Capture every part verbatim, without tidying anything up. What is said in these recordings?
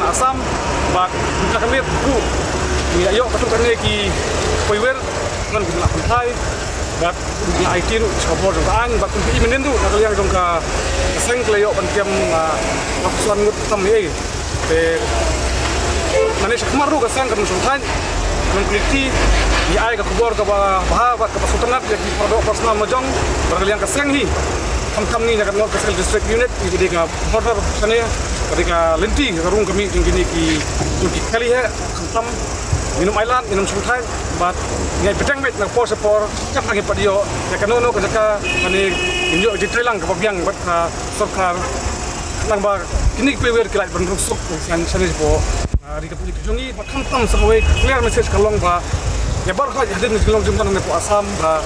na Assam, bad mynta ka miet ruh ngi la ïoh katto katne ki paidbah, ngan ki la pynthai, bad ngi la aiti ruh sha ka bor jong ka aiñ, bad kumta i mynnin ruh na ka liang jong ka seng ki la ïoh ban kem, ah, la phew san ngut tam ei. Te nane shakhmat ruh ka seng kan shongthait, ngan klik ti, ngi ai ka khubor kaba bha bad kaba sngewtynnat ïa ki para doh para snam la jong, bad ka liang ka seng hi. Khamtam ngi na ka North Cachar District Unit, ngi dei ka border shane, ka dei ka lynti, ka rung ka mih jong kine ki, jong ki khlieh, khamtam, ngin ym ailad, ngin ym shongthait, bad ngi ai bteng beit na ka por sha ka por, katba ngi pat ïoh ïa kano kano ka jaka, kane ngin ïoh jingtreilang kaba biang bad ka sorkar. Nangba kine ki paidbah ki la ban rung suk shane shane shapoh, ah, ri ka pynïaid ka jong ngi, bad khamtam sa kawei ka clear message ka long ba ïa baroh hadien ka jinglong jingman hapoh Assam ba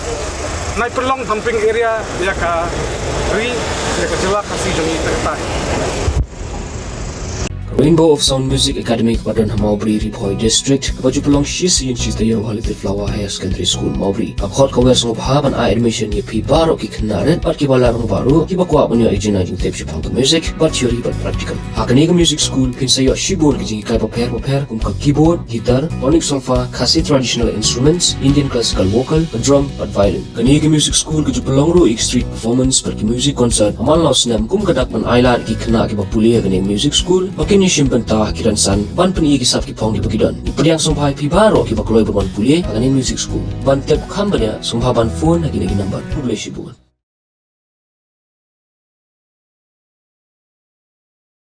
nai pynlong dumping area ïa ka ri, ïa ka jylla Khasi jong ngi kata. Ka Rainbow of Sound Music Academy kaba don ha Mawbri, Ri Bhoi District, kaba ju pynlong shi sien shi taïew ha Little Flower Higher Secondary School, Mawbri, ka khot ka wer sngewbha ban ai admission ïa phi baroh ki khynnah rit bad kiba la rangbah ruh, kiba kwah ban ïoh ïa ka jingtip shaphang ka music, bad theory bad practical. Ha kane ka music school phin sa ïoh shibun ki jinghikai bapher bapher kum ka keyboard, guitar, tonic solfa, Khasi traditional instruments, Indian classical vocal, ka drum bad violin. Kane ka music school ka ju pynlong ruh ïa ki street performance bad ki music concert ha man la u snem, kum ka dak ban ailad ïa ki khynnah kiba pule ha kane ka music school ba kin ïashim bynta ha ki rynsan ban pyni ïa ki sap ki phong kiba ki don. Ngi pdiang sngewbha ïa phi baroh kiba kloi ban wan pule ha kane ka music school. Ban tip kham bniah sngewbha ban phone ha kine ki number. Khublei shibun.